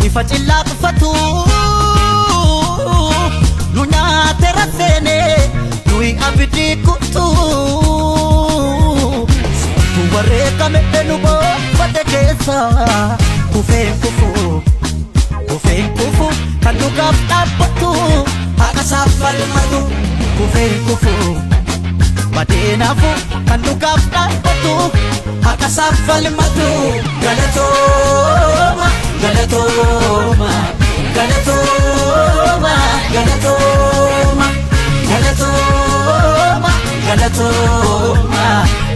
Ifa cillaa qufatu nu nyaate raseene nuyi abidii kuttu. Tu wareegame nu boonfate keessa kufeen kufu kufeen kufu kan dhugaaf dhaabbatu haqa isaaf falmatu kufeen kufu badeenaafu kan dhugaaf dhaabbatu haqa isaaf falmatu. Galatooma, galatooma, galatooma, galatooma, galatooma, galatooma,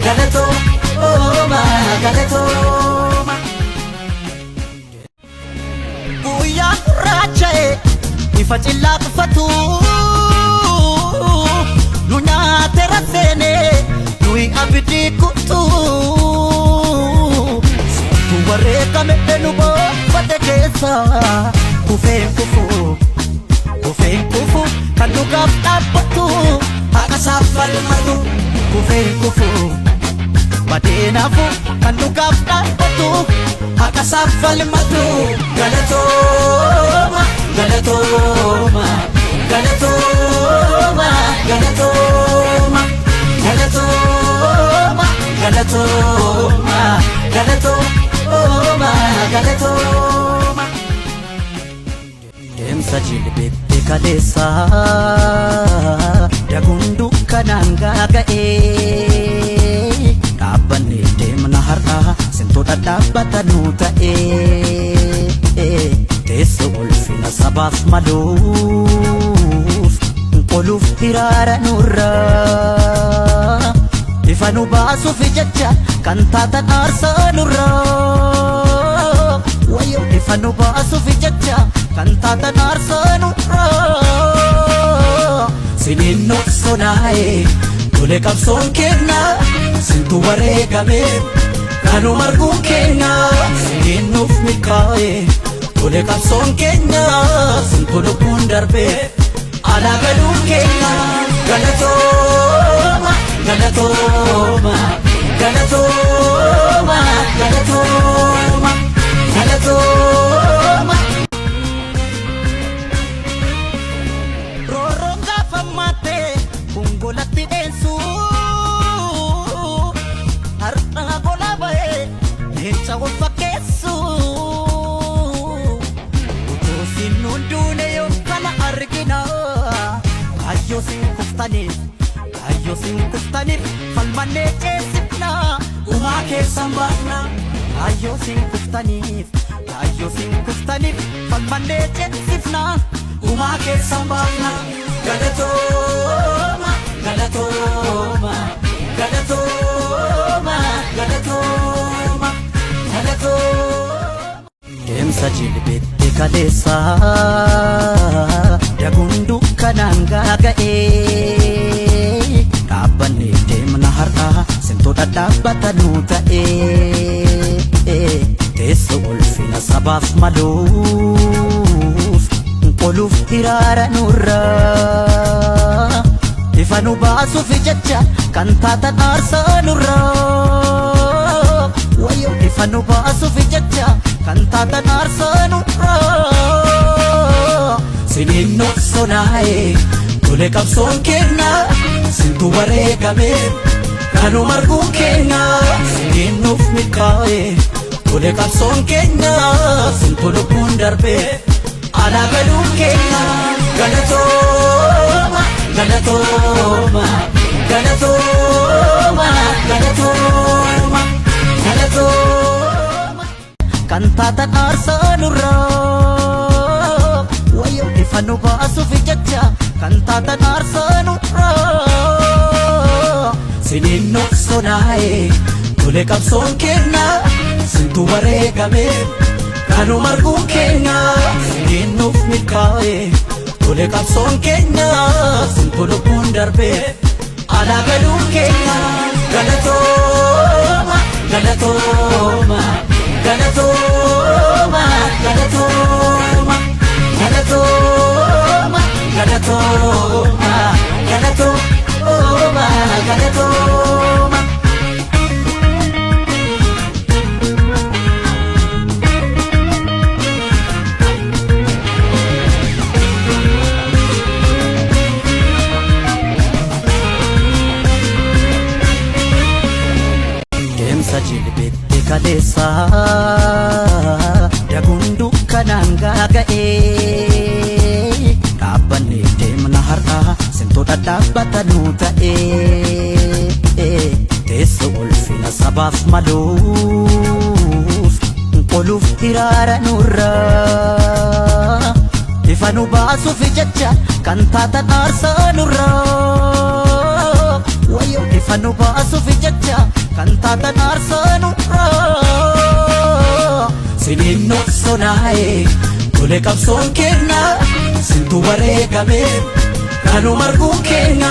galatooma, galatooma. Guyyaa gurraacha'e ifa cillaa qufatu nu nyaate raseene nuyi abidii kuttu. Tu wareegame nu boonfate keessa kufeen kufu kufeen kufu kan dhugaaf dhaabbatu haqa isaaf falmatu kufeen kufu badeenaafu kan dhugaaf dhaabbatu haqa isaaf falmatu. Galatooma, galatooma, galatooma, galatooma, galatooma, galatooma, galatooma, galatooma. Deemsa jilbeetti kaleessa daguun dukkanaan gaaga'ee dhaabbannee deemna har'a sintoota dhaabbata nu ta'ee teessoo ulfina sabaaf maluuf qoluuf hiraara nurraa ifa nu baasuuf jecha kan taatan aarsaa nurraa wayyo ifa nu baasuuf jecha kan taatan aarsaa nurraa siniin nuuf sonaa'e tole qabsoon kenna sintu wareegame kanuma arguun kenna siniin nuuf milkaa'e tole qabsoon kenna sintu lubbuun darbe alaa galuun kenna. Galatooma, galatooma, galatooma, galatooma, galatooma. Roorroon gaafa maattee gongolatti dheensu har'a gola ba'ee leenca wal fakkeessu. Utuu siin nuun duune yoo kana argina kaayyoo siin kuftaniif kaayyoo siin kuftaniif falmannee ceesifna gumaa keessan baafna kaayyoo siin kuftaniif kaayyoo siin kuftaniif falmannee ceesifna gumaa keessan baafna. Galatooma, galatooma, galatooma, galatooma, galatooma. Deemsa jilbeetti kaleessa daguun dukkanaan gaaga'ee dhaabbannee deemna har'a sintoota dhaabbata nu ta'ee teessoo ulfina sabaaf maluuf qoluuf hiraara nurraa ifa nu baasuuf jecha kan taatan aarsaa nurraa wayyo ifa nu baasuuf jecha kan taatan aarsaa nurraa siniin nuuf sonaa'e tole qabsoon kenna sintu wareegame kanuma arguun kenna siniin nuuf milkaa'e tole qabsoon kenna sintu lubbuun darbe alaa galuun kenna. Galatooma, galatooma, galatooma, galatooma, galatooma kan taatan aarsaa nurraa wayyo ifa nu baasuuf jecha kan taatan aarsaa nurraa siniin nuuf sonaa'e tole qabsoon kenna sintu wareegame kanuma arguun kenna siniin nuuf milkaa'e tole qabsoon kenna sintu lubbuun darbe alaa galuun kenna. Galatooma, galatooma, galatooma, galatooma, galatooma, galatooma, galatooma, galatooma. kaleessa daguun dukkanaan gaaga'ee dhaabbannee deemna har'a simtoota dhaabbata nuu ta'ee teessoo ulfina sabaaf maluuf qoluuf hiraara nurraa ifa nu baasuuf jecha kan taatan aarsaa nurraa wayyo ifa nu baasuuf jecha kan taatan aarsaa nurraa siniin noqsonaa'e tole qabsoon kenna sintu wareegame kanu marguu kenna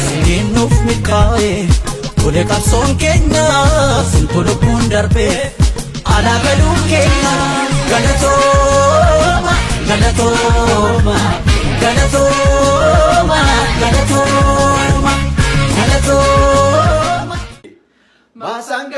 siniin nuuf milkaa'e tole qabsoon kenna sintu lubbuun darbe alaa galuu kenna. Galatooma, galatooma, galatooma, galatooma, galatooma. Maasaan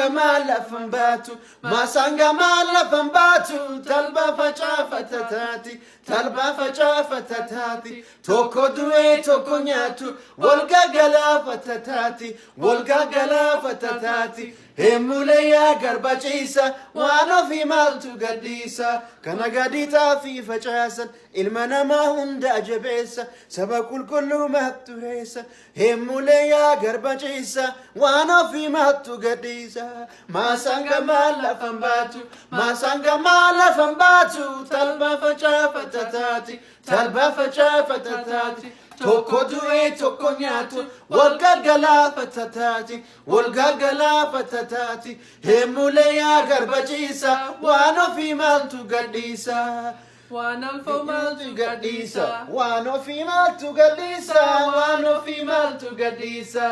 lafan baatu, maasaan gamaa lafan baatu, talba facaafata taati, talba facaafata taati, tokko du'ee tokko nyaatu, wal gaggalaafata taati, wal gaggalaafata taati. Heemulee yaa garba ciisa, waan ofii maaltu gadhiisa, kana gadi xaafii facaasan, ilma namaa hunda jabeessa, saba qulqulluu maaltu reessa. Heemulee yaa garba ciisa, waan ofii maaltu gadhiisa. Maasaan gamaa lafan baatu, maasaan gamaa lafan baatu, talba facaafata taati, talba facaafata taati. Tokko du'ee tokko nyaatu, wal gaggalaafata taati, wal gaggalaafata taati. Heemulee yaa garba ciisa, waan ofii maaltu gadhiisa. Waan alfoo maaltu gadhiisa. gadhiisa? Waan ofii maaltu gadhiisa? Waan ofii maaltu gadhiisa?